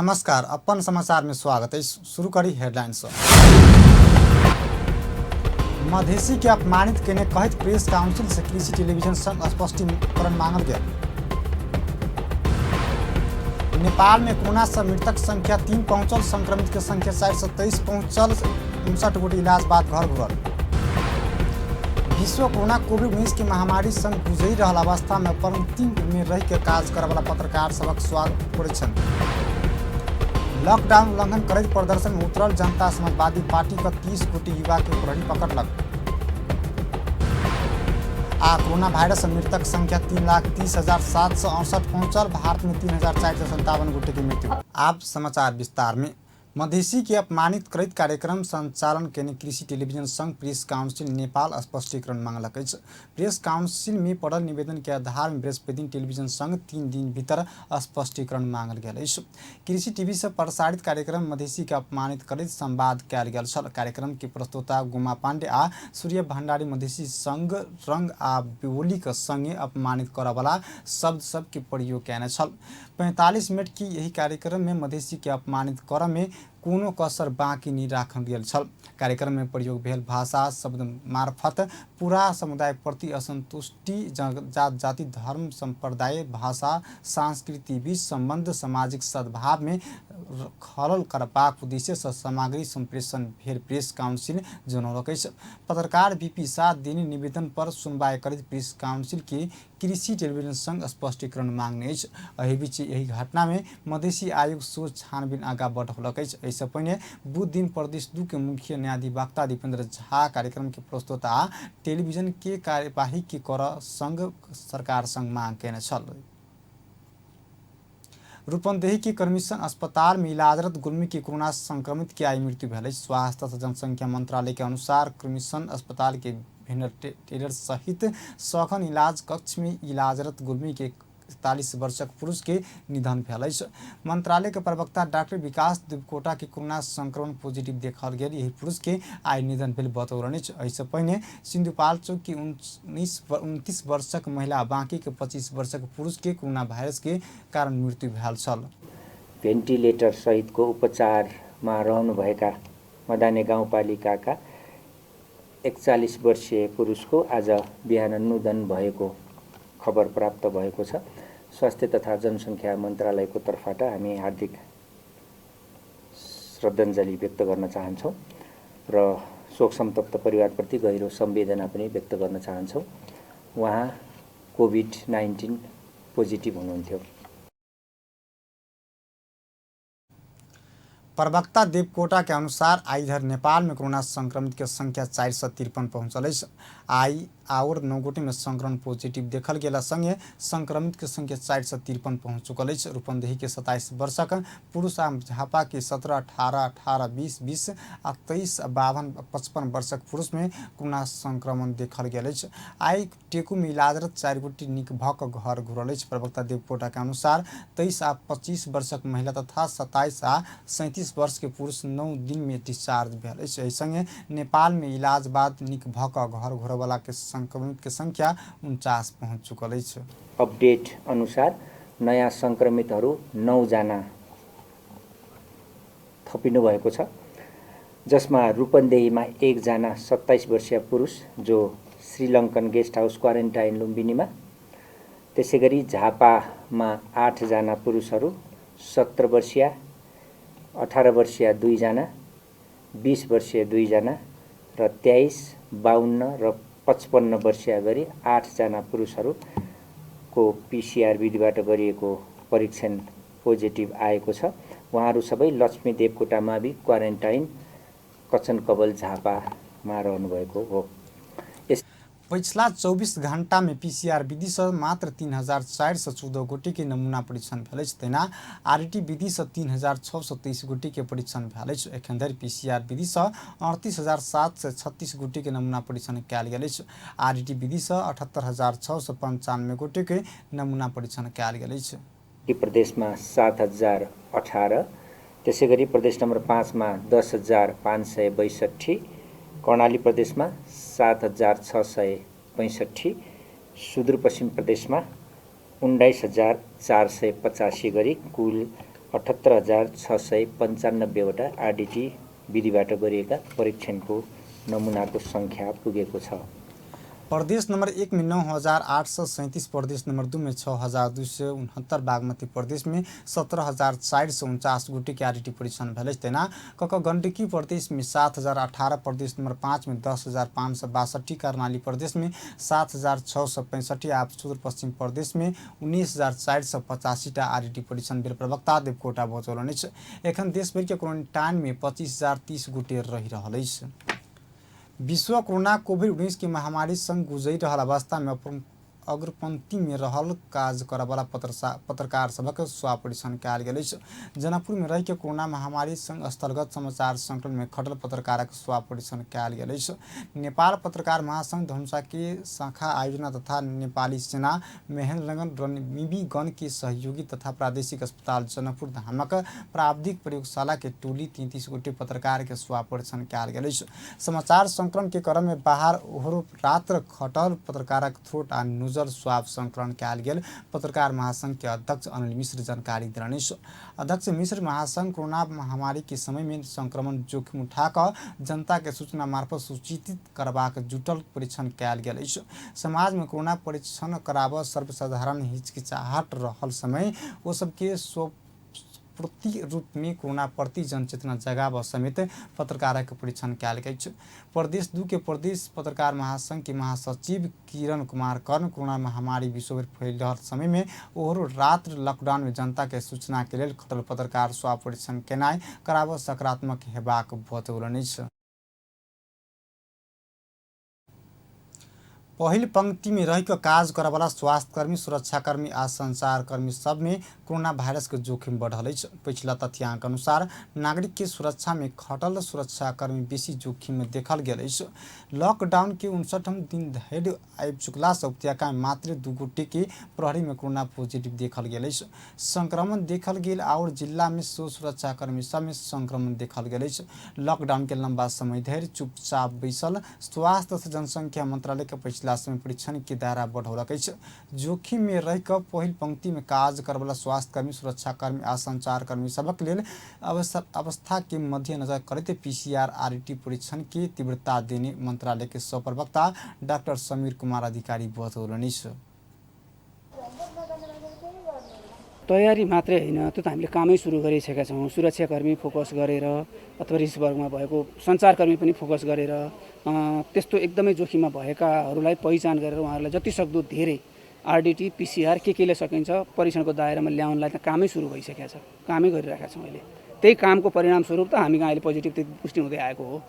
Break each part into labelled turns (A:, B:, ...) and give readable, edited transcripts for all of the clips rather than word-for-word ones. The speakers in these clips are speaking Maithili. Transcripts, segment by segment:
A: नमस्कार, अपन समाचार में स्वागत है। शुरू करी हेडलाइन से। मधेसी के अपमानित केने कहैत प्रेस काउंसिल से कृषि टेलीविजन संग स्पष्टीकरण मांगल गेल। नेपाल में कोरोना से मृतक संख्या 3 पहुंचल, संक्रमित के संख्या 423 पहुंचल, 59 गोटे इलाज बाद घर घुरल। विश्व कोरोना कोविड-19 के महामारी संग गुजरि रहल अवस्था में पंक्ति में रहि के काज करय वाला पत्रकार सबक स्वागत करैत छनि। लॉकडाउन उल्लंघन करैत प्रदर्शन में उतरल जनता समाजवादी पार्टी के 30 गोटे युवा के प्रहरी पकड़लक। आ कोरोना वायरस मृतक संख्या 3,30,768 पहुंचल, भारत में 3,457 गोटे के मृत्यु। आप समाचार विस्तार में। मधेसी के अपमानित करैत कार्यक्रम संचालन केने कृषि टेलीविजन संघ प्रेस काउंसिल नेपाल स्पष्टीकरण मांगलक अछि। प्रेस काउंसिल में पड़ल निवेदन के आधार में बृहस्पति दिन टेलीविजन संघ 3 दिन भीतर स्पष्टीकरण मांगल गेल अछि। कृषि टीवी से प्रसारित कार्यक्रम मधेसी के अपमानित करैत संवाद कयल गेल छल। कार्यक्रम के प्रस्तोता गोमा पांडे आ सूर्य भंडारी मधेसी संग रंग आ बोली के संगे अपमानित करऽ वाला शब्द सब के प्रयोग कयने छल। 45 मिनट की यही कार्यक्रम में मधेसी के अपमानित करऽ में कोनो कसर बाँकी नहि राखल गेल छल। कार्यक्रम में प्रयोग भेल भाषा शब्द मार्फत पूरा समुदाय प्रति असंतुष्टि, जात जाति, धर्म, संप्रदाय, भाषा, संस्कृति बीच संबंध, सामाजिक सद्भाव में खलल करबाक उद्देश्य से सामग्री संप्रेषण भेल प्रेस काउंसिल जनौलक अछि। पत्रकार बीपी शाह देने निवेदन पर सुनवाई करैत प्रेस काउंसिल के कृषि टेलीविजन संग स्पष्टीकरण मांगने अछि। एहि बीच एहि घटना में मधेसी आयोग सेहो छानबीन आगाँ बढ़ौलक अछि। एहिसँ पहिने बुध दिन प्रदेश 2 के मुख्य न्यायाधिवक्ता दीपेंद्र झा कार्यक्रम के प्रस्तोता आ टेलीविजन के कार्यवाही के करऽ संग सरकार संग मांग कयने छल। रूपन्देही के कर्मिसन अस्पताल में इलाजरत गुल्मी के कोरोना संक्रमित के आई मृत्यु भेल अछि। स्वास्थ्य तथा जनसंख्या मंत्रालय के अनुसार कर्मिसन अस्पताल के वेंटिलेटर सहित सघन इलाज कक्ष में इलाजरत गुल्मी के 41 वर्षक पुरुष के निधन भेल अछि। मंत्रालय के प्रवक्ता डॉक्टर विकास देवकोटा के कोरोना संक्रमण पॉजिटिव देखल गेल एहि पुरुष के आई निधन भेल बतौलनि अछि। एहिसँ पहिने सिन्धुपाल्चोक के 29 वर्षक महिला बाँकी के 25 वर्षक पुरुष के कोरोना वायरस के कारण मृत्यु भेल छल।
B: भेन्टिलेटर सहितको उपचारमा रहनुभएका मदाने गाउँपालिकाका 41 वर्षीय पुरुषको आज बिहान निधन भएको खबर प्राप्त भएको छ। स्वास्थ्य तथा जनसङ्ख्या मन्त्रालयको तर्फबाट हामी हार्दिक श्रद्धाञ्जली व्यक्त गर्न चाहन्छौँ र शोक सन्तप्त परिवारप्रति गहिरो संवेदना पनि व्यक्त गर्न चाहन्छौँ। उहाँ कोभिड-19 पोजिटिभ हुनुहुन्थ्यो।
A: प्रवक्ता देवकोटा के अनुसार आई इधर नेपाल में कोरोना संक्रमित के संख्या 453 पहुंचल अछि। आई आओर 9 गोटे में संक्रमण पॉजिटिव देखल गेला संगे संक्रमित के संख्या 453 पहुंच चुकल अछि। रूपन्देही के 27 वर्षक पुरुष आ झापा के 17, 18, 18, 20, 20 आ 23, 52, 55 वर्षक पुरुष में कोरोना संक्रमण देखल गेल अछि। आई टेकू में इलाजरत 4 गोटे निक भऽ कऽ घर घुरल अछि। प्रवक्ता देवकोटा के अनुसार 23 आ 25 वर्षक महिला तथा 27 आ 37 वर्ष के पुरुष 9 दिन में डिस्चार्ज भेल अछि। एहि संगे नेपाल में इलाज बाद निक भऽ कऽ घर घुरयवला के संक्रमित के संख्या 49 पहुंच चुकल अछि।
B: अपडेट अनुसार नयाँ संक्रमितहरू 9 जना थपिनु भएको छ, जसमा रूपन्देहीमा 1 जना 27 वर्षीय पुरुष जो श्रीलङ्कन गेस्ट हाउस क्वारेन्टाइन लुम्बिनीमा, त्यसैगरी झापामा 8 जना पुरुषहरू 17 वर्षीय, 18 वर्षीय 2 जना, 20 वर्षीय 2 जना र 23, 52 र 55 वर्षीय गरी 8 जना पुरुषहरूको पिसिआर विधिबाट गरिएको परीक्षण पोजिटिभ आएको छ। उहाँहरू सबै लक्ष्मी देवकोटा मावि क्वारेन्टाइन कचनकबल झापामा रहनुभएको हो।
A: पिछला 24 घंटा में पीसीआर विधि से मात्र 3,414 गोटे के नमूना परीक्षण भेल अछि। तहिना आरटी विधि से 3,623 गोटे के परीक्षण भेल अछि। एखन धरि पीसीआर विधि से 38,736 गोटे के नमूना परीक्षण कयल गेल अछि। आरटी विधि से 78,695 गोटे के नमूना परीक्षण कयल गेल अछि।
B: प्रदेशमा 7,018, त्यसैगरी प्रदेश नम्बर 5 मा 10,562, कर्णाली प्रदेशमा 7,665, सुदूरपश्चिम प्रदेशमा 19,485 गरी कुल 78,695वटा आरडिटी विधिबाट गरिएका परीक्षणको नमुनाको सङ्ख्या पुगेको छ।
A: प्रदेश नंबर 1 में 9,837, प्रदेश नंबर 2 में 6,269, बागमती प्रदेश में 17,449 गोटे के आरडीटी परीक्षण भेल अछि। तहिना कक गंडकी प्रदेश में 7,018, प्रदेश नंबर 5 में 10,562, कर्णाली प्रदेश में 7,665 आ सुदूरपश्चिम प्रदेश में 19,485 टा आरडीटी परीक्षण भेल प्रवक्ता देवकोटा बतौलनि अछि। एखन देशभरि के क्वारेंटाइन में 25,030 गोटे रहि रहल अछि। विश्व कोरोना कोविड-19 के महामारी संग गुजरि रहल अवस्था में अग्रपंक्ति में रहल काज करऽवला पत्रकार सभक स्वाब परीक्षण कयल गेल अछि। जनकपुर में रहि के कोरोना महामारी संग स्थलगत समाचार संकलन में खटल पत्रकारक स्वाब परीक्षण कयल गेल अछि। नेपाल पत्रकार महासंघ धनुषा के शाखा आयोजना तथा नेपाली सेना महेन्द्रनगर रणमिबीगण के सहयोगी तथा प्रादेशिक अस्पताल जनकपुर धामक प्राविधिक प्रयोगशाला के टोली 33 गोटे पत्रकार के स्वाब परीक्षण कयल गेल अछि। समाचार संकलन के क्रम में बाहर ओहरो रात्र खटल पत्रकारक थ्रोट आ नोजल स्वाब संकलन कयल गेल पत्रकार महासंघ के अध्यक्ष अनिल मिश्र जानकारी देलनि अछि। अध्यक्ष मिश्र महासंघ कोरोना महामारी के समय में संक्रमण जोखिम उठा कऽ जनता के सूचना मार्फत सूचित करबाक जुटल परीक्षण कयल गेल अछि। समाज में कोरोना परीक्षण कराबऽ सर्वसाधारण हिचकिचाहट रहल समय ओ सबके स्वस्फूर्ति रूप में कोरोना प्रति जनचेतना जगाबऽ समेत पत्रकारक परीक्षण कयल गेल अछि। प्रदेश 2 के प्रदेश पत्रकार महासंघ के महासचिव किरण कुमार कर्ण कोरोना महामारी विश्वभरि फैल रहल समय में ओहरो रात्र लॉकडाउन में जनता के सूचना के लेल खटल पत्रकार स्वाब परीक्षण केनाइ कराबऽ सकारात्मक हेबाक बतौलनि अछि। पहिल पंक्ति में रहि कऽ काज करऽवला स्वास्थ्यकर्मी, सुरक्षाकर्मी आ संचारकर्मी सब में कोरोना वायरस के जोखिम बढ़ल अछि। पछिला तथ्यांक अनुसार नागरिक के सुरक्षा में खटल सुरक्षाकर्मी बेसी जोखिम में देखल गेल अछि। लॉकडाउन के 59 दिन धरि आबि चुकला सँ उपत्यका में मात्र 2 गोटे के प्रहरी में कोरोना पॉजिटिव देखल गेल अछि। संक्रमण देखल गेल आओर जिला में सो सुरक्षाकर्मी सब में संक्रमण देखल गेल अछि। लॉकडाउन के लंबा समय धरि चुपचाप बैसल स्वास्थ्य तथा जनसंख्या मंत्रालय के पछिला समय परीक्षण के दायरा बढ़ौलक अछि। जोखिम में रहि कऽ पहिल पंक्ति में काज करऽवला स्वास्थ्यकर्मी, सुरक्षाकर्मी आ संचारकर्मी सभक लेल अवस्था के मध्यनजर करैत पीसीआर आरटी परीक्षण के तीव्रता देने मंत्रालय के सह प्रवक्ता डॉक्टर समीर कुमार अधिकारी बतौलनि अछि।
C: तयारी मात्रै होइन, त्यो त हामीले कामै सुरु गरिसकेका छौँ। सुरक्षाकर्मी फोकस गरेर अथवा रिस्क वर्गमा भएको सञ्चारकर्मी पनि फोकस गरेर त्यस्तो एकदमै जोखिममा भएकाहरूलाई पहिचान गरेर उहाँहरूलाई जति सक्दो धेरै आरडिटी, पिसिआर के केले सकिन्छ परीक्षणको दायरामा ल्याउनलाई त कामै सुरु भइसकेको छ, कामै गरिरहेका छौँ अहिले। त्यही कामको परिणामस्वरूप त हामी कहाँ अहिले पोजिटिभ पुष्टि हुँदै आएको हो।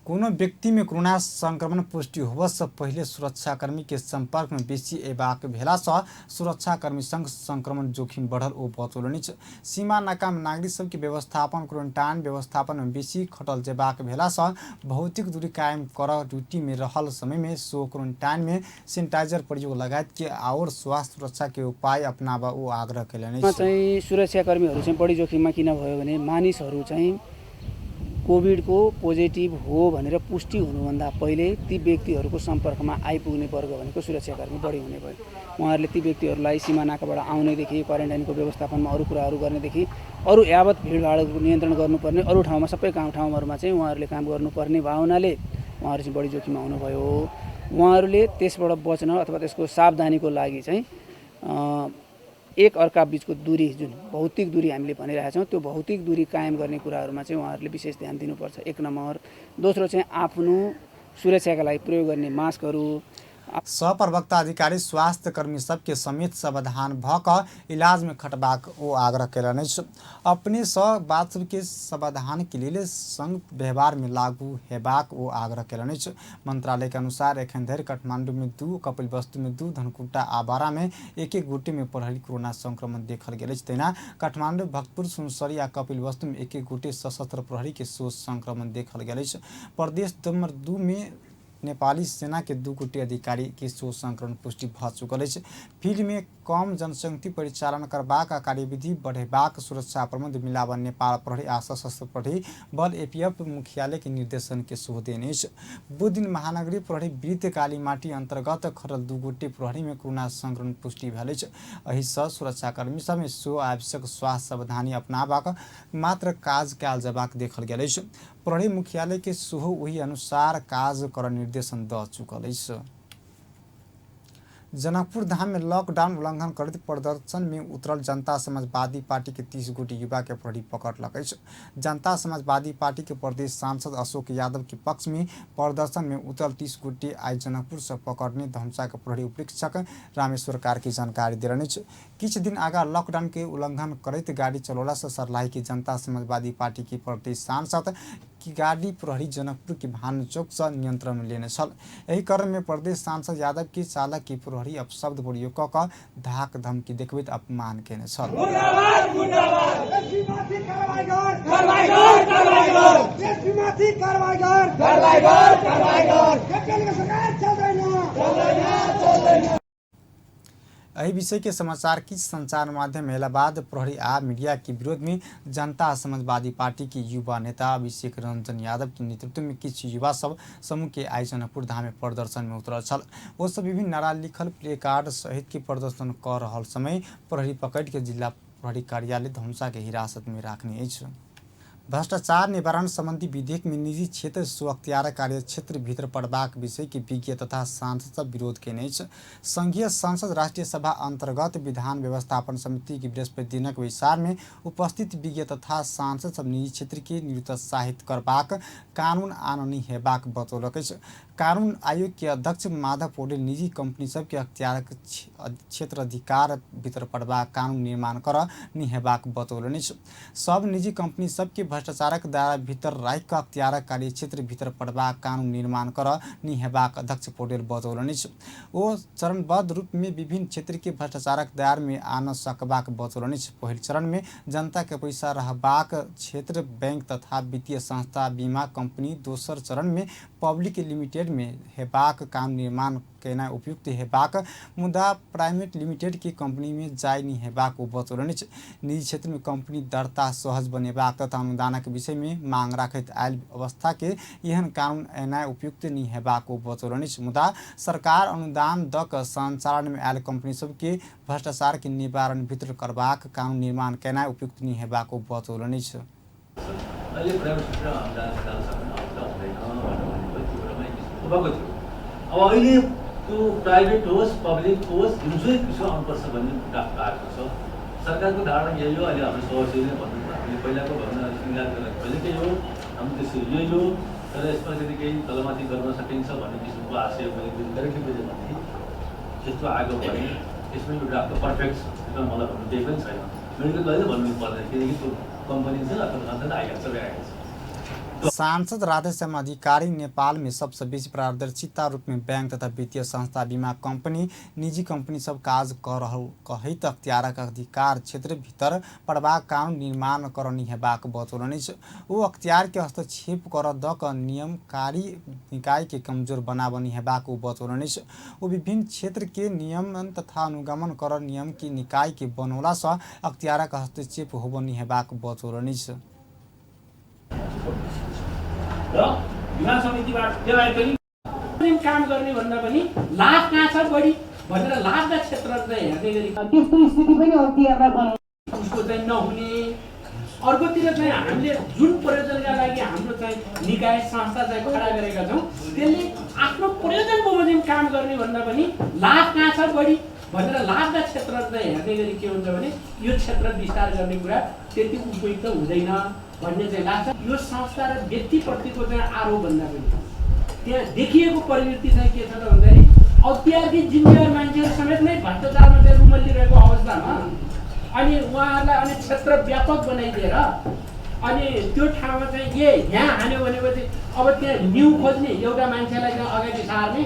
A: कोनो व्यक्ति में कोरोना संक्रमण पुष्टि होबऽ सँ पहिले सुरक्षाकर्मी के संपर्क में बेसी अयबाक भेला सँ सुरक्षाकर्मी संग संक्रमण जोखिम बढ़ल ओ बतौलनि अछि। सीमा नाका में नागरिक सबके व्यवस्थापन, क्वारेंटाइन व्यवस्थापन में बेसी खटल जेबाक भेला सँ भौतिक दूरी कायम करऽ ड्यूटी में रहल समय में सो क्वारेंटाइन में सैनिटाइजर प्रयोग लगायत के आओर स्वास्थ्य सुरक्षा के उपाय अपनाबऽ ओ आग्रह कयलनि अछि।
C: चाहिँ सुरक्षाकर्मीहरू चाहिँ बढी जोखिममा किन भयो भने मानिसहरू चाहिँ कोभिडको पोजिटिभ हो भनेर पुष्टि हुनुभन्दा पहिले ती व्यक्तिहरूको सम्पर्कमा आइपुग्ने वर्ग भनेको सुरक्षाकर्मी बढी हुने भयो। उहाँहरूले ती व्यक्तिहरूलाई सीमा नाकाबाट आउनेदेखि क्वारेन्टाइनको व्यवस्थापनमा अरू कुराहरू गर्नेदेखि अरू यावत भिडभाडको नियन्त्रण गर्नुपर्ने अरू ठाउँमा सबै गाउँ ठाउँहरूमा चाहिँ उहाँहरूले काम गर्नुपर्ने भावनाले उहाँहरू चाहिँ बढी जोखिममा हुनुभयो। उहाँहरूले त्यसबाट बच्न अथवा त्यसको सावधानीको लागि चाहिँ एक अर्का बिचको दूरी, जुन भौतिक दूरी हामीले भनिरहेका छौँ, त्यो भौतिक दूरी कायम गर्ने कुराहरूमा चाहिँ उहाँहरूले विशेष ध्यान दिनुपर्छ, एक नम्बर। दोस्रो चाहिँ आफ्नो सुरक्षाका लागि प्रयोग गर्ने मास्कहरू।
A: सह प्रवक्ता अधिकारी स्वास्थ्यकर्मी सबके समेत सावधान भऽ कऽ इलाज में खटबाक ओ आग्रह कयलनि अछि। अपने सँ बात सबके समाधान के लेल संग व्यवहार में लागू हेबाक ओ आग्रह कयलनि अछि। मंत्रालय के अनुसार एखन धरि काठमांडू में 2, कपिलवस्तु में 2, धनकुटा आ बारा में 1-1 गोटे में प्रहरी कोरोना संक्रमण देखल गेल अछि। तहिना काठमांडू, भक्तपुर, सुनसरी आ कपिलवस्तु में 1-1 गोटे सशस्त्र प्रहरी के सो संक्रमण देखल गेल अछि। प्रदेश नंबर 2 में नेपाली सेना के 2 गोटे अधिकारी के सो संक्रमण पुष्टि भऽ चुकल अछि। फील्ड में कम जनशक्ति परिचालन करबाक कार्यविधि बढ़ेबाक सुरक्षा प्रबंध मिलावन नेपाल प्रहरी आ सशस्त्र प्रहरी बल एपीएफ मुख्यालय के निर्देशन के सेहो देने अछि। बुधदिन महानगरी प्रहरी वृत्त कालीमाटी अंतर्गत खरल 2 गोटे प्रहरी में कोरोना संक्रमण पुष्टि भेल अछि। एहिसँ सुरक्षाकर्मी सब में सेहो आवश्यक स्वास्थ्य सावधानी अपनाबाक मात्र काज कयल जयबाक देखल गेल अछि। प्रहरी मुख्यालय के सेहो ओहि अनुसार काज करऽ निर्देशन दऽ चुकल अछि। जनकपुर धाम में लॉकडाउन उल्लंघन करैत प्रदर्शन में उतरल जनता समाजवादी पार्टी के 30 गोटे युवा के प्रहरी पकड़लक अछि। जनता समाजवादी पार्टी के प्रदेश सांसद अशोक यादव के पक्ष में प्रदर्शन में उतरल 30 गोटे आइ जनकपुर से पकड़ने धनुषा के प्रहरी उपरीक्षक रामेश्वर कार्की जानकारी देलनि अछि। किछु दिन आगा लॉकडाउन के उल्लंघन करैत गाड़ी चलौला से सर्लाही के जनता समाजवादी पार्टी के प्रदेश सांसद की गाड़ी प्रहरी जनकपुर के भानु चौक से नियंत्रण में लेने छल। एहि क्रम में प्रदेश सांसद यादव के चालक के प्रहरी अपशब्द प्रयोग कऽ कऽ धाक धमकी देखबैत अपमान केने छल। एहि विषय के समाचार किछु संचार माध्यम अयला बाद प्रहरी आ मीडिया के विरोध में जनता समाजवादी पार्टी के युवा नेता अभिषेक रंजन यादव के नेतृत्व में किछु युवा सब समूह के आइ जनकपुर धाम में प्रदर्शन में उतरल छल। ओ सब विभिन्न नारा लिखल प्ले कार्ड सहित के प्रदर्शन कऽ रहल समय प्रहरी पकड़ि के जिला प्रहरी कार्यालय धनुषा के हिरासत में राखने अछि। भ्रष्टाचार निवारण संबंधी विधेयक में निजी क्षेत्र स्वअख्तियार कार्यक्षेत्र भीतर पड़बाक विषय के विज्ञ तथा सांसद सब विरोध केने अछि। संघीय संसद राष्ट्रीय सभा अंतर्गत विधान व्यवस्थापन समिति के बृहस्पति दिनक बैसार में उपस्थित विज्ञ तथा सांसद सब निजी क्षेत्र के निरुत्साहित करबाक कानून आननी हेबाक बतौलक अछि। कानून आयोग के अध्यक्ष माधव पौडेल निजी कंपनी सब के अख्तियार क्षेत्र अधिकार भीतर पड़बाक कानून निर्माण कर हेबाक बतौलनि अछि। सब निजी कंपनी सब के भ्रष्टाचारक दायरा भीतर राखि कऽ अख्तियारक कार्यक्षेत्र भीतर पड़बाक कानून निर्माण कर हेबाक अध्यक्ष पौडेल बतौलनि अछि। ओ चरणबद्ध रूप में विभिन्न क्षेत्र के भ्रष्टाचारक दायरा में आन सकबाक बतौलनि अछि। पहिल चरण में जनता के पैसा रहबाक क्षेत्र बैंक तथा वित्तीय संस्था बीमा कंपनी, दोसर चरण में पब्लिक लिमिटेड में हेबाक कानून निर्माण केनाइ उपयुक्त हेबाक मुदा प्राइवेट लिमिटेड के कंपनी में जाय नहि हेबाक ओ बतौलनि अछि। निजी क्षेत्र में कंपनी दर्ता सहज बनेबाक तथा अनुदानक विषय में मांग राखैत आयल अवस्था के एहन कानून एनाइ उपयुक्त नहि हेबाक ओ बतौलनि अछि। मुदा सरकार अनुदान दऽ कऽ संचालन में आयल कंपनी सब के भ्रष्टाचार के निवारण भीतर करबाक कानून निर्माण केनाइ उपयुक्त नहि हेबाक ओ बतौलनि अछि।
D: अहिले प्राइभेट सेक्टरमा हामी जान जान सक्दैन, अवस्था हुँदैन भनेर भनेको त्यो कुरामा एक किसिमको भएको थियो। अब अहिले त्यो प्राइभेट होस् पब्लिक होस् जुनसुकै किसिमको आउनुपर्छ भन्ने ड्राफ्ट आएको छ। सरकारको धारणा यही हो। अहिले हाम्रो सभासदले भन्नुभयो हामीले पहिलाको भन्दा सिङ्गार गरेर पहिलेकै हो, हाम्रो त्यसो यही हो, तर यसमा चाहिँ केही तलमाथि गर्न सकिन्छ भन्ने किसिमको आशय मैले करेक्टली बुझेँ भनेदेखि त्यस्तो आएको भने यसमा यो ड्राफ्ट त पर्फेक्ट छ, त्यसमा मलाई भन्नु केही पनि छैन। मेडिकल कलेज भन्नु पर्दैन किनकि त्यो कंपनी छ अथवा संस्था आइहाल्छ, सबै आइहाल्छ।
A: सांसद राधेश्याम अधिकारी नेपाल में सबसे बेसी पारदर्शिता रूप में बैंक तथा वित्तीय संस्था बीमा कंपनी निजी कंपनी सब काज कर रहल कहैत अख्तियारक अधिकार क्षेत्र भीतर पड़बाक कानून निर्माण करनी हेबाक बतौलनि अछि। ओ अख्तियार के हस्तक्षेप कर दऽ कऽ नियमकारी निकाय के कमजोर बनाबनी हेबाक ओ बतौलनि अछि। ओ विभिन्न क्षेत्र के नियमन तथा अनुगमन कर नियम के निकाय के बनौला सँ अख्तियारक हस्तक्षेप होबनी हेबाक बतौलनि अछि।
E: र बिमा समितिबाट त्यसलाई पनि काम गर्ने भन्दा पनि लाभ कहाँ छ बढी भनेर लाभका क्षेत्र चाहिँ हेर्ने गरी
F: त्यस्तो स्थिति पनि अख्तियारलाई बनाउनु
E: उसको चाहिँ नहुने। अर्कोतिर चाहिँ हामीले जुन प्रयोजनका लागि हाम्रो चाहिँ निकाय संस्था चाहिँ खडा गरेका छौँ त्यसले आफ्नो प्रयोजन बमोजिम काम गर्ने भन्दा पनि लाभ कहाँ छ बढी भनेर लाभका क्षेत्र चाहिँ हेर्ने गरी के हुन्छ भने यो क्षेत्र विस्तार गर्ने कुरा त्यति उपयुक्त हुँदैन भन्ने चाहिँ लाग्छ। यो संस्था र व्यक्तिप्रतिको चाहिँ आरोप भन्दा पनि त्यहाँ देखिएको प्रवृत्ति चाहिँ के छ त भन्दाखेरि अख्तियारकै जिम्मेवार मान्छेहरू समेत नै भ्रष्टाचारमा चाहिँ रुमल्लिरहेको अवस्थामा अनि उहाँहरूलाई अनि क्षेत्र व्यापक बनाइदिएर अनि त्यो ठाउँमा चाहिँ ए यहाँ हान्यो भनेपछि अब त्यहाँ न्यु खोज्ने एउटा मान्छेलाई चाहिँ अगाडि सार्ने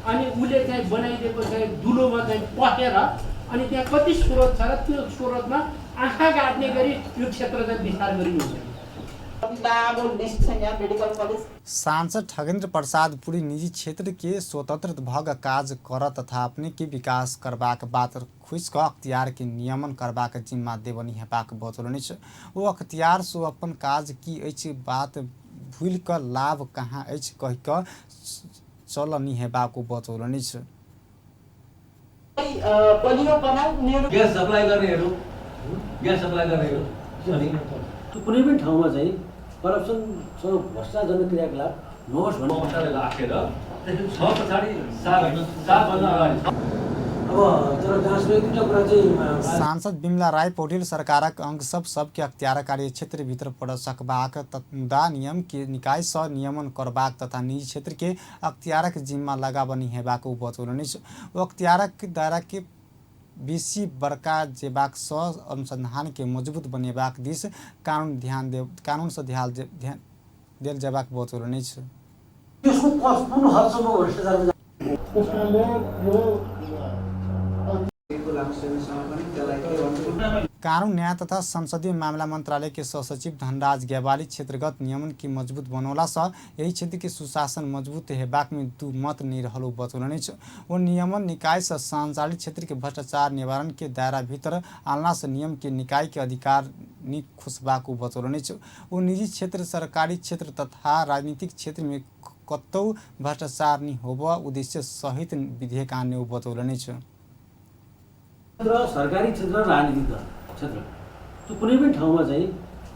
E: अनि उसले चाहिँ बनाइदिएको चाहिँ दुलोमा चाहिँ पसेर अनि त्यहाँ कति स्रोत छ र त्यो स्रोतमा आँखा गाड्ने गरी यो क्षेत्र चाहिँ विस्तार गरिनु हुँदैन।
F: कति लामो लिस्ट छ यहाँ मेडिकल कलेज।
A: सांसद ठगेन्द्र प्रसाद पुरी निजी क्षेत्र के स्वतंत्र भग काज कर तथा अपने के विकास करबाक बात खुसि कऽ अख्तियार के नियमन करबाक जिम्मा देबनी हेबाक बतौलनि अछि। ओ अख्तियार सो अपन काज की अछि बात भूलि कऽ लाभ कहाँ अछि कहि कऽ चलनी हेबाक ओ बतौलनि अछि।
F: बलियो बनाऊ उनीहरू
D: ग्यास सप्लाई गर्नेहरू, ग्यास सप्लाई गर्नेहरू अनि
G: त्यो कुनै पनि ठाउँमा चाहिँ करप्सनसँग भ्रष्टाचारजन्य क्रियाकलाप नहोस् भन्ने
D: ममताले राखेर त्यसपछि 6 पछाडि 7, 7भन्दा अगाडि 6।
G: अब तर जहाँसम्म एक दुईवटा कुरा चाहिँ
A: सांसद बिमला राय पौडेल सरकारक अंग सब सबके अख्तियार कार्यक्षेत्र भीतर पड़ सकबाक मुदा नियम के निकाय सँ नियमन करबाक तथा निजी क्षेत्र के अख्तियारक जिम्मा लगाबनी हेबाक ओ बतौलनि अछि। ओ अख्तियारक दायरा के बेसी बड़का जेबाक सँ अनुसंधान के मजबूत बनेबाक दिस कानून ध्यान दे कानून सँ ध्यान ध्यान देल जेबाक बतौलनि अछि।
G: त्यसको कस्ट कुन हदसम्म भ्रष्टाचारमा
H: त्यस कारणले यो
A: कानून न्याय तथा संसदीय मामला मंत्रालय के सहसचिव धनराज गेवाली क्षेत्रगत नियमन के मजबूत बनौला सँ एहि क्षेत्र के सुशासन मजबूत हेबाक में दू मत नहि रहल ओ बतौलनि अछि। ओ नियमन निकाय सँ संचालित क्षेत्र के भ्रष्टाचार निवारण के दायरा भीतर आनला सँ नियम के निकाय के अधिकार नीक खुसबाक ओ बतौलनि अछि। ओ निजी क्षेत्र, सरकारी क्षेत्र तथा राजनीतिक क्षेत्र में कतौ भ्रष्टाचार नहि होबऽ उद्देश्य सहित विधेयक आनने ओ बतौलनि अछि।
G: क्षेत्र, सरकारी क्षेत्र र राजनीतिक क्षेत्र त्यो कुनै पनि ठाउँमा चाहिँ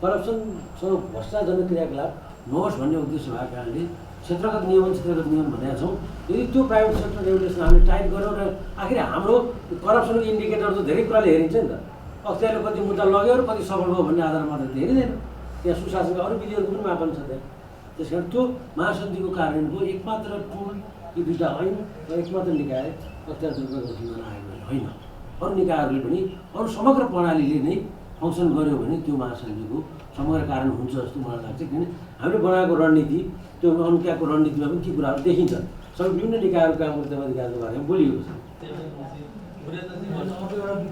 G: करप्सनसँग भ्रष्टाचारजन्य क्रियाकलाप नहोस् भन्ने उद्देश्य भएको कारणले क्षेत्रगत नियमन भनेका छौँ। यदि त्यो प्राइभेट सेक्टर रेगुलेसन हामीले टाइट गऱ्यौँ र आखिर हाम्रो करप्सनको इन्डिकेटर त धेरै कुराले हेरिन्छ नि त, अख्तियारले कति मुद्दा लग्यो र कति सफल भयो भन्ने आधारमा मात्र त हेरिँदैन, त्यहाँ सुशासनका अरू विधिहरूको पनि मापन छ त्यहाँ। त्यस कारण त्यो महासन्धिको कार्यान्वयनको एकमात्र टुल यी दुईवटा ऐन र एकमात्र निकाय अख्तियार दुरुपयोग निवारण आयोग होइन, अरू निकायहरूले पनि अरू समग्र प्रणालीले नै फङ्सन गर्यो भने त्यो महासन्धिको समग्र कारण हुन्छ जस्तो मलाई लाग्छ। किनभने हामीले बनाएको रणनीति त्यो अनुक्याको रणनीतिमा पनि ती कुराहरू देखिन्छ, सबै विभिन्न निकायहरू काम गर्ने अधिकारको बारेमा बोलिएको छ।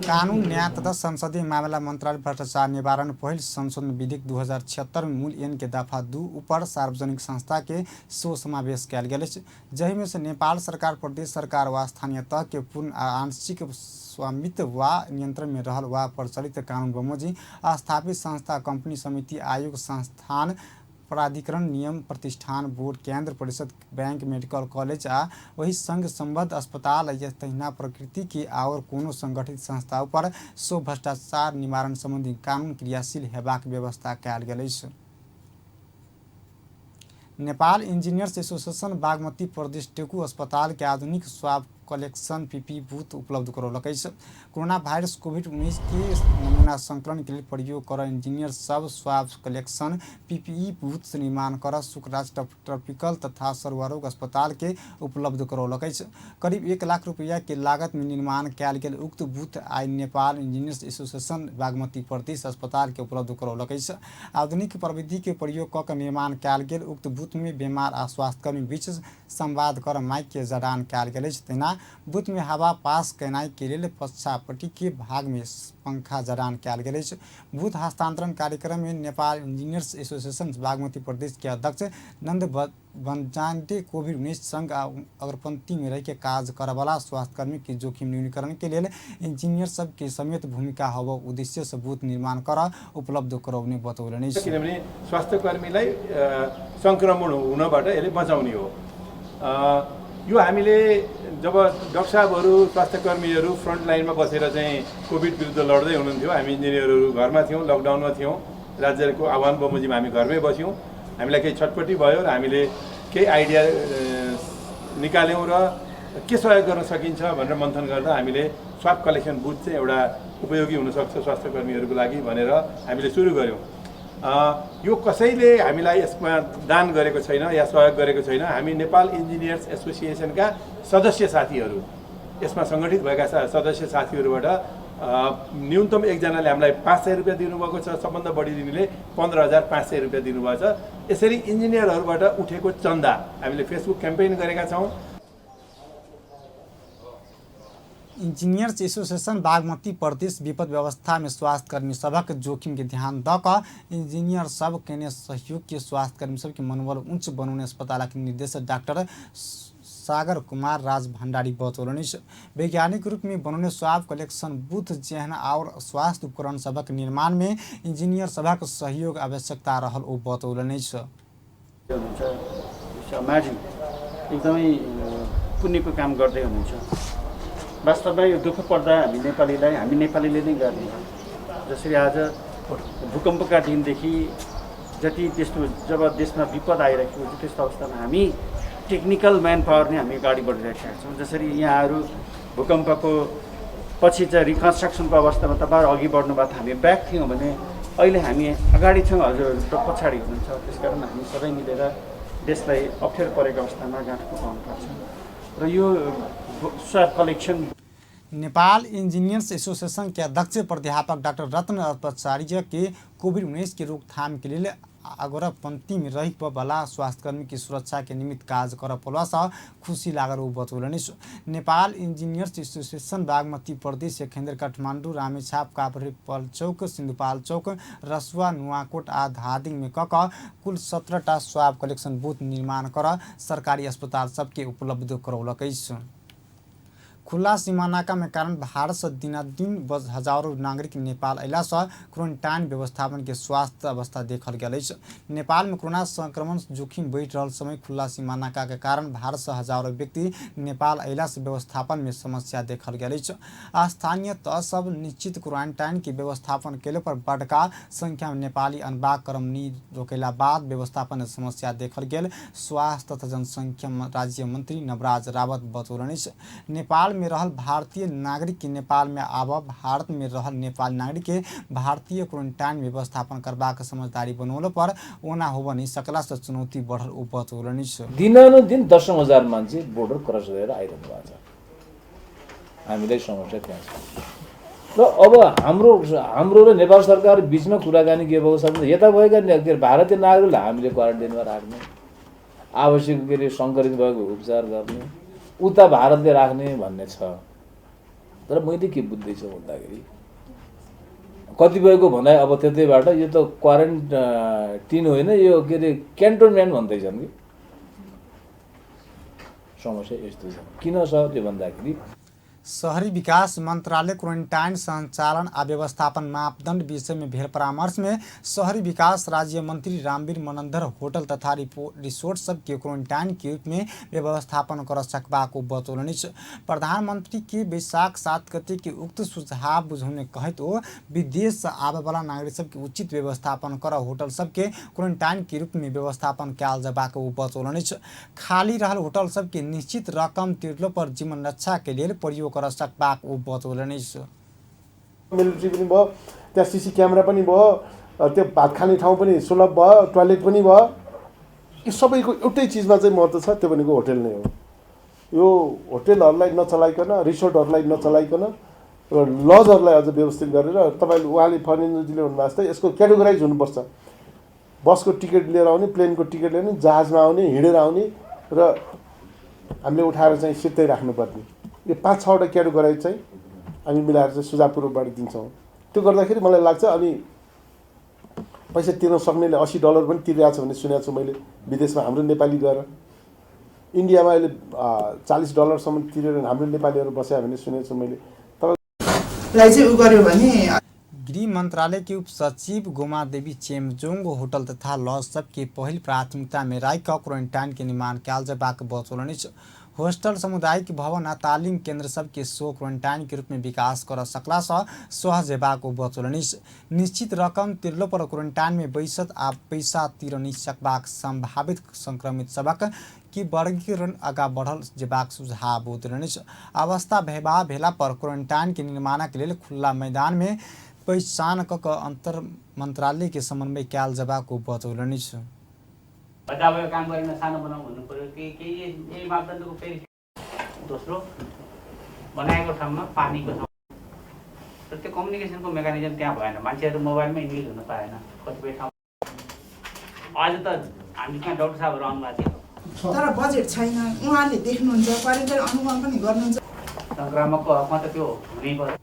A: कानून न्याय तथा संसदीय मामला मंत्रालय भ्रष्टाचार निवारण पहिल संशोधन विधेयक 2076 मूल एन के दफा 2 ऊपर सार्वजनिक संस्था के सो समावेश कयल गेल अछि, जाहिमे से नेपाल सरकार, प्रदेश सरकार वा स्थानीय तह के पूर्ण आ आंशिक स्वामित्व वा नियंत्रण में रहल वा प्रचलित कानून बमोजिम स्थापित संस्था, कंपनी, समिति, आयोग, संस्थान, प्राधिकरण, नियम प्रतिष्ठान, बोर्ड, केंद्र, परिषद, बैंक, मेडिकल कॉलेज आ ओहि संग सम्बद्ध अस्पताल या तहिना प्रकृति के आओर कोनो संगठित संस्था ऊपर सो भ्रष्टाचार निवारण संबंधी कानून क्रियाशील हेबाक व्यवस्था कयल गेल अछि। नेपाल इंजीनियर्स एसोसिएशन बागमती प्रदेश टेकु अस्पताल के आधुनिक स्वाब कलेक्शन पीपी बूथ उपलब्ध करौलक अछि। कोरोना वायरस कोविड-19 के नमूना संकलन के लेल प्रयोग कर इंजीनियर सब स्वाब कलेक्शन पीपीई बूथ निर्माण कर शुक्रराज ट्रपिकल तथा सरुआरोग अस्पताल के उपलब्ध करौलक अछि। करीब 1 लाख रुपया के लागत में निर्माण कयल गेल उक्त बूथ आइ नेपाल इंजीनियर्स एसोसिएशन बागमती प्रदेश अस्पताल के उपलब्ध करौलक अछि। आधुनिक प्रविधि के प्रयोग कऽ के निर्माण कयल गेल उक्त बूथ में बीमार आ स्वास्थ्यकर्मी बीच संवाद कर माइक के जड़ान कयल गेल अछि। तहिना बूथ में हवा पास केनाइ के लेल पछापट्टी के भाग में पंखा जड़ान कयल गेल अछि। बूथ हस्तांतरण कार्यक्रम में नेपाल इंजीनियर्स एसोसिएशन बागमती प्रदेश के अध्यक्ष नंद बंजांडे कोविड-19 संग आ अग्रपंक्ति में रहि के काज करऽवला स्वास्थ्यकर्मी के जोखिम न्यूनीकरण के लेल इंजीनियर सब के समेत भूमिका होब उद्देश्य से बूथ निर्माण कर उपलब्ध करौने बतौलनि अछि।
I: किनभने स्वास्थ्यकर्मीलाई सङ्क्रमण हुनबाट यसले बचाउने हो। यो हामीले जब डाक्टर साहबहरू स्वास्थ्यकर्मीहरू फ्रन्ट लाइनमा बसेर चाहिँ कोभिड विरुद्ध लड्दै हुनुहुन्थ्यो, हामी इन्जिनियरहरू घरमा थियौँ, लकडाउनमा थियौँ, राज्यको आह्वान बमोजिम हामी घरमै बस्यौँ। हामीलाई केही छटपटी भयो र हामीले केही आइडिया निकाल्यौँ र के सहयोग गर्न सकिन्छ भनेर मन्थन गर्दा हामीले स्वाब कलेक्सन बुथ चाहिँ एउटा उपयोगी हुनसक्छ स्वास्थ्यकर्मीहरूको लागि भनेर हामीले सुरु गऱ्यौँ। यो कसैले हामीलाई यसमा दान गरेको छैन या सहयोग गरेको छैन। हामी नेपाल इन्जिनियर्स एसोसिएसनका सदस्य साथीहरू, यसमा सङ्गठित भएका सदस्य साथीहरूबाट न्यूनतम एकजनाले हामीलाई 500 रुपियाँ दिनुभएको छ, सबभन्दा बढी दिनेले 15,500 रुपियाँ दिनुभएको छ। यसरी इन्जिनियरहरूबाट उठेको चन्दा हामीले फेसबुक क्याम्पेन गरेका छौँ।
A: इंजीनियर्स एसोसिएशन बागमती प्रदेश विपद व्यवस्था में स्वास्थ्यकर्मी सभक जोखिम के ध्यान द क इंजीनियर सब केने सहयोग के स्वास्थ्यकर्मी सबके मनोबल उच्च बनौने अस्पताल के निर्देशक डाक्टर सागर कुमार राज भंडारी बतौलनि। वैज्ञानिक रूप में बनौने स्वाब कलेक्शन बूथ जेहन और स्वास्थ्य उपकरण सभक निर्माण में इंजीनियर सभक सहयोग आवश्यकता रहल ओ बतौलनि।
H: एकदमै पुण्यको काम गर्दै हुनुहुन्छ। वास्तवमा यो दुःख पर्दा हामी नेपालीलाई हामी नेपालीले नै गर्ने हो। जसरी आज भूकम्पका दिनदेखि जति त्यस्तो जब देशमा विपद आइरहेको हुन्छ त्यस्तो अवस्थामा हामी टेक्निकल म्यान पावर नै हामी अगाडि बढिरहेका छौँ। जसरी यहाँहरू भूकम्पको पछि चाहिँ रिकन्स्ट्रक्सनको अवस्थामा तपाईँहरू अघि बढ्नु भएको, हामी ब्याक थियौँ भने अहिले हामी अगाडि छौँ, हजुरहरू त पछाडि हुनुहुन्छ। त्यसकारण हामी सबै मिलेर देशलाई अप्ठ्यारो परेको अवस्थामा गाँठो पुगाउनुपर्छ र यो swab collection.
A: Nepal engineers association के अध्यक्ष प्राध्यापक डॉक्टर रत्न आचार्य के कोविड-19 के रोकथाम के लिए अग्रपंक्ति में रही वाला स्वास्थ्यकर्मी की सुरक्षा के निमित्त काज कर पड़ला से खुशी लागल ओ बतौलनि। नेपाल इंजीनियर्स एसोसिएशन बागमती प्रदेश केंद्र काठमांडू, रामेछाप, काभ्रेपलचौक, सिंधुपालचौक, रसुआ, नुवाकोट आ धादिङ में क कुल 17टा स्वाब कलेक्शन बूथ निर्माण कर सरकारी अस्पताल सबके उपलब्ध करौलक अछि। खुला सीमानाका में कारण भारत से दिनादिन हजारों नागरिक नेपाल अयला से क्वारेंटाइन व्यवस्थापन के स्वास्थ्य अवस्था देखल गेल अछि। नेपाल में कोरोना संक्रमण जोखिम बढ़ि रहल समय खुला सीमानाका के कारण भारत से हजारों व्यक्ति नेपाल अयला से व्यवस्थापन में समस्या देखल गेल अछि। स्थानीय तह सब निश्चित क्वारेंटाइन के व्यवस्थापन केले पर बड़का संख्या में नेपाली अनबाक क्रम नि रोकेला बाद व्यवस्थापन समस्या देखल गेल स्वास्थ्य तथा जनसंख्या राज्य मंत्री नवराज रावत बतौलनि। नेपाल में रहल भारतीय नागरिक के नेपाल में आब भारत में रहल नेपाली नागरिक के भारतीय क्वारेंटाइन व्यवस्थापन करबाक समझदारी बनौलो पर ओना होब नहीं सकला से चुनौती बढ़ल ओ बतौलनि।
J: दिनानुदिन 10,000 मान्छे बोर्डर क्रस गरेर आइरहनु भएको छ। हामीलाई समस्या त्यहाँ छ र अब हाम्रो हाम्रो र नेपाल सरकार बिचमा कुराकानी के भएको छ भने यता भएका भारतीय नागरिकलाई हामीले क्वारेन्टाइनमा राख्ने, आवश्यक के अरे सङ्क्रमित भएको उपचार गर्ने, उता भारतले राख्ने भन्ने छ। तर मैले के बुझ्दैछु भन्दाखेरि कतिपयको भनाइ अब त्यतैबाट यो त क्वारेन्टिन होइन, यो के अरे क्यान्टोनमेन्ट भन्दैछन् कि समस्या यस्तो छ। किन छ त्यो भन्दाखेरि
A: शहरी विकास मंत्रालय क्वारेंटाइन संचालन आ व्यवस्थापन मापदंड विषय में भेल परामर्श में शहरी विकास राज्य मंत्री रामवीर मनंधर होटल तथा रिसोर्ट सब के क्वारेंटाइन के रूप में व्यवस्थापन कर सकबाक बतौलनि। प्रधानमंत्री के वैशाख 7 गते के उक्त सुझाव बुझौने कहैत ओ विदेश से आबे वाला नागरिक सबके उचित व्यवस्थापन कर होटल सबके क्वारेंटाइन के रूप में व्यवस्थापन कयल जबाक ओ बतौलनि। खाली रहल होटल सबके निश्चित रकम तिरलो पर जीवन रक्षा के लेल प्रयोग कर सकबाक ओ बतौलनि।
K: मिलिट्री पनि भयो, त्यहाँ सिसी क्यामेरा पनि भयो, त्यो भात खाने ठाउँ पनि सुलभ भयो, टोयलेट पनि भयो। यो सबैको एउटै चिजमा चाहिँ महत्त्व छ, त्यो भनेको होटल नै हो। यो होटलहरूलाई नचलाइकन, रिसोर्टहरूलाई नचलाइकन र लजहरूलाई अझ व्यवस्थित गरेर तपाईँले उहाँले फर्निन्द्रजीले भन्नुभएको जस्तै यसको क्याटेगोराइज हुनुपर्छ। बसको टिकट लिएर आउने, प्लेनको टिकट लिएर आउने, जहाजमा आउने, हिँडेर आउने र हामीले उठाएर चाहिँ सिधै राख्नुपर्ने, यो 5-6वटा क्याटेगोराइज चाहिँ हामी मिलाएर चाहिँ सुझावपूर्वकबाट दिन्छौँ। त्यो गर्दाखेरि मलाई लाग्छ अनि पैसा तिर्न सक्नेले $80 पनि तिरिरहेको छ भन्ने सुनेको छु मैले विदेशमा हाम्रो नेपाली गएर। इन्डियामा अहिले $40 तिरेर हाम्रो नेपालीहरू बस्यो भन्ने सुनेको छु मैले।
F: तपाईँ चाहिँ उ गर्यो भने
A: गृह मंत्रालय के उप सचिव गोमा देवी चेमजोंग होटल तथा लॉज सबके पहिल प्राथमिकता में राखि कऽ क्वारेंटाइन के निर्माण कयल जयबाक बतौलनि। होस्टल, सामुदायिक भवन आ तालिम केंद्र सबके सो क्वारेंटाइन के रूप में विकास कर सकला से सहज हेबाक ओ बतौलनि। निश्चित रकम तिरलो पर क्वारेंटाइन में बैसत आ पैसा तिर नहि सकबाक संभावित संक्रमित सबक की वर्गीकरण आगा बढ़ल जेबाक सुझाव देलनि। अवस्था भयावह भेला पर क्वारेंटाइन के निर्माणक लेल खुला मैदान में पहिचान क अंतर मंत्रालय के समन्वय कयल जयबाक ओ बतौलनि।
E: बचाव काम गरेन सानो बनाऊ भन्नु पर्यो कि केही यही मापदण्डको फेरि दोस्रो बनाएको ठाउँमा पानीको र त्यो कम्युनिकेसनको मेकानिजम त्यहाँ भएन, मान्छेहरू मोबाइलमा इन्गेज हुन पाएन कतिपय ठाउँ। आज त हामी कहाँ डाक्टर साहबहरू आउनु भएको थियो
F: तर बजेट छैन, उहाँले देख्नुहुन्छ, क्वारेन्टाइन अनुगमन पनि गर्नुहुन्छ।
L: सङ्क्रामकको हकमा त त्यो हुनै पर्छ।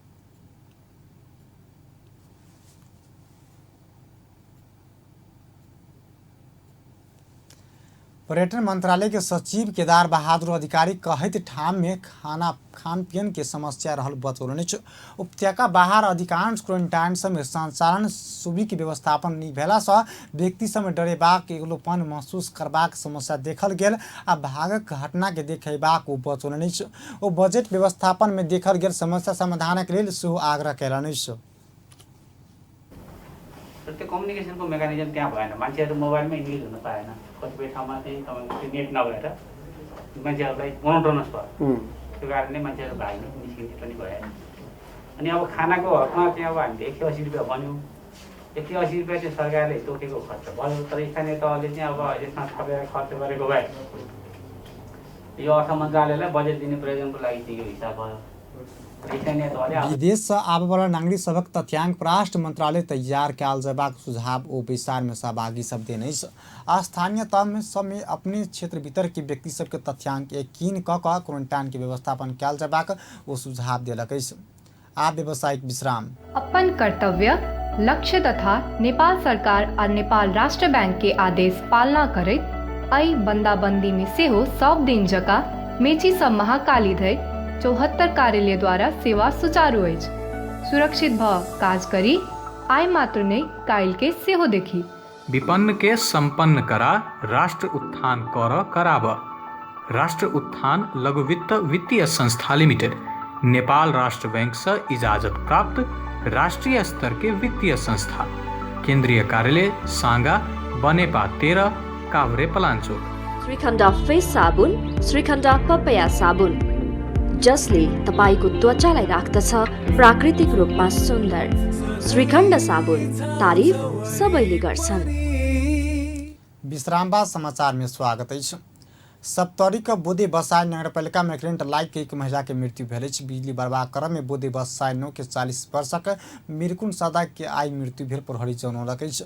A: पर्यटन मंत्रालय के सचिव केदार बहादुर अधिकारी कहैत ठाम में खाना खान पियन के समस्या रहल बतौलनि अछि। उपत्यका बाहर अधिकांश क्वारेंटाइन सब में संचालन सुविक व्यवस्थापन नहि भेला सँ व्यक्ति सब में डरेबाक, एकलोपन महसूस करबाक समस्या देखल गेल आ भागक घटना के देखेबाक ओ बतौलनि अछि। ओ बजट व्यवस्थापन में देखल गेल समस्या समाधानक लेल सेहो आग्रह कयलनि अछि।
L: तर त्यो कम्युनिकेसनको मेकानिजम त्यहाँ भएन, मान्छेहरू मोबाइलमै इङ्गेज हुन पाएन। कतिपय ठाउँमा चाहिँ तपाईँको त्यो नेट नभएर मान्छेहरूलाई मोनोटोनस भयो, त्यो कारणले मान्छेहरू भाग्ने निस्किने पनि भयो। अनि अब खानाको हकमा चाहिँ अब हामीले 180 रुपियाँ भन्यौँ, 180 रुपियाँ चाहिँ सरकारले तोकेको खर्च भयो, तर स्थानीय तहले चाहिँ अब यसमा थपेर खर्च गरेको भए यो अर्थ मन्त्रालयलाई बजेट दिने प्रयोजनको लागि चाहिँ यो हिसाब भयो।
A: विदेश से आबयवला नागरिक सभक तथ्यांक परराष्ट्र मंत्रालय तैयार कयल जयबाक सुझाव ओ बैसार में सहभागी सब देने अछि। स्थानीय तह सब में अपने क्षेत्र भीतर के व्यक्ति सबके तथ्यांक यकीन क कऽ क्वारेंटाइन के व्यवस्थापन कयल जयबाक ओ सुझाव देलक अछि। आब व्यावसायिक विश्राम।
M: अपन कर्तव्य लक्ष्य तथा नेपाल सरकार आ नेपाल राष्ट्र बैंक के आदेश पालना करैत एहि बन्दाबन्दी में सेहो सब दिन जकाँ मेची सँ महाकाली धरि 74 कार्यालय द्वारा सेवा सुचारू अछि। सुरक्षित भऽ काज करी, आइ मात्र नहि काल्हि के सेहो देखी।
N: विपन्न के सम्पन्न करा राष्ट्र उत्थान कर कराब। राष्ट्र उत्थान लघुवित्त वित्तीय संस्था लिमिटेड नेपाल राष्ट्र बैंक से इजाजत प्राप्त राष्ट्रीय स्तर के वित्तीय संस्था। केंद्रीय कार्यालय सांगा, बनेपा 13, काभ्रे पलाञ्चोक।
O: श्रीखण्ड फेस साबुन, श्रीखण्ड पपया साबुन, जसले तपाईको त्वचालाई राख्दछ प्राकृतिक रूपमा सुन्दर। श्रीखण्ड साबुन, तारिफ सबैले गर्छन्।
A: विश्राम बाद समाचार में स्वागत अछि। सप्तरीक बोधे बसाई नगरपालिका में करेंट लागि के एक महिला के मृत्यु भेल अछि। बिजली बरबाक क्रम में बोधे बसाई 9 के 40 वर्षक मिरकुन सदा के आई मृत्यु भेल प्रहरी जनौलक अछि।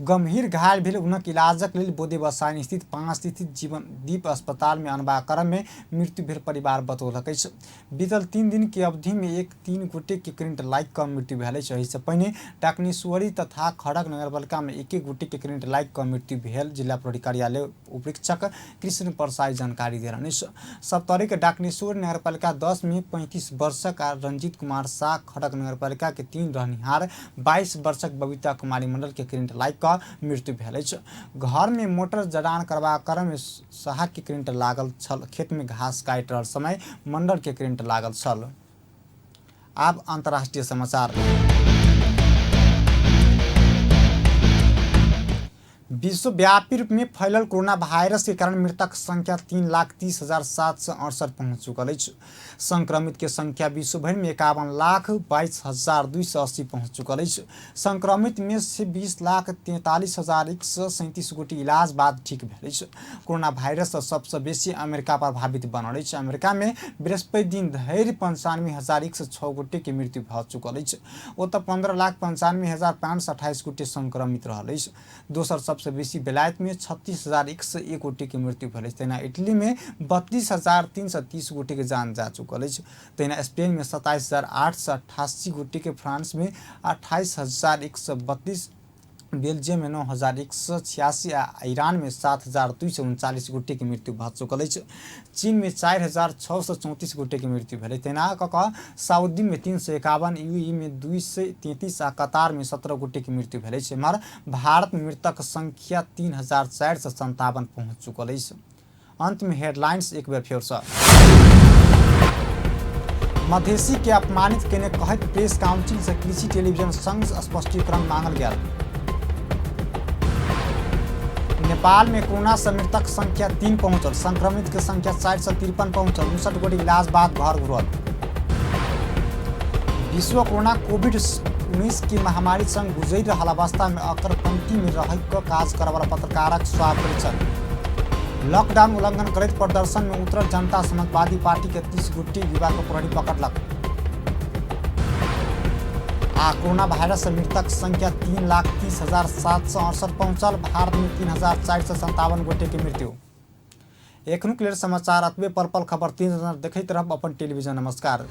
A: गंभीर घायल भेल हुनक इलाजक लेल बोधे बसाई स्थित 5 स्थित जीवनदीप अस्पताल में अनबाक क्रम में मृत्यु भेल परिवार बतौलक अछि। बीतल 3 दिन के अवधि में 3 गोटे के करेंट लागि कऽ मृत्यु भेल अछि। एहिसँ पहिने डाकनेश्वरी तथा खड़ग नगरपालिका में 1 गोटे के करेंट लागि कऽ मृत्यु भेल जिला प्रहरी कार्यालय उपरीक्षक कृष्ण प्रसाद जानकारी देलनि। सप्तरी के डाकनेश्वर नगरपालिका 10 में 35 वर्षक आ रंजीत कुमार शाह, खड़ग नगरपालिका के 3 रहनिहार 22 वर्षक बबीता कुमारी मंडल के करेंट लागि कऽ मृत्यु भेल अछि। घर में मोटर जड़ान करबाक क्रम में शाह के करेंट लागल छल। खेत में घास काटि रहल समय मंडल के करेंट लागल छल। आब अंतर्राष्ट्रीय समाचार। विश्वव्यापी रूप में फैलल कोरोना वायरस के कारण मृतक संख्या 3,30,768 पहुंच चुकल अछि। संक्रमित के संख्या विश्वभरि में 51,22,280 पहुंच चुकल अछि। संक्रमित में से 20,43,137 गोटे इलाज बाद ठीक भेल अछि। कोरोना वायरस सँ सबसँ बेसी अमेरिका प्रभावित बनल अछि। अमेरिका में बृहस्पति दिन धरि 95,106 गोटे के मृत्यु भऽ चुकल अछि। ओतऽ 15,95,528 गोटे संक्रमित रहल अछि। दोसर सबसे बेसी बेलायत में 36,101 गोटे के मृत्यु भेल अछि। तहिना इटली में 32,330 गोटे के जान जा चुकल अछि। तहिना स्पेन में 27,888 गोटे के, फ्रांस में 28,132, बेल्जियम में 9,186 आ ईरान में 7,239 गोटे के मृत्यु भऽ चुकल अछि। चीन में 4,634 गोटे के मृत्यु भेल। तहिना कऽ कऽ सऊदी में 351, यूएई में 233 आ कतार में 17 गोटे के मृत्यु भेल अछि। एम्हर भारत में मृतक संख्या 3,457 पहुँच चुकल अछि। अंत में हेडलाइंस एक बेर फेरसँ। मधेसी के अपमानित केने कहैत प्रेस काउंसिल से कृषि टेलीविजन संघ स्पष्टीकरण मांगल गेल। नेपाल में कोरोना से मृतक संख्या 3 पहुंचल, संक्रमित के संख्या 453 पहुंचल, 59 गोटे इलाज बाद घर घुरल। विश्व कोरोना कोविड-19 की महामारी संग गुजरि रहल अवस्था में अग्रपंक्ति में रहि कऽ काज करऽवला पत्रकारक स्वाब परीक्षण। लॉकडाउन उल्लंघन करैत प्रदर्शन में उतरल जनता समाजवादी पार्टी के 30 गोटे युवा के प्रहरी पकड़लक। आ कोरोना वायरस से मृतक संख्या 3,30,768 पहुंचल, भारत में 3,457 गोटे के मृत्यु। एखनुक लेल समाचार अतबे। पल पल खबर 3 देखैत रहब अपन टेलीविजन। नमस्कार।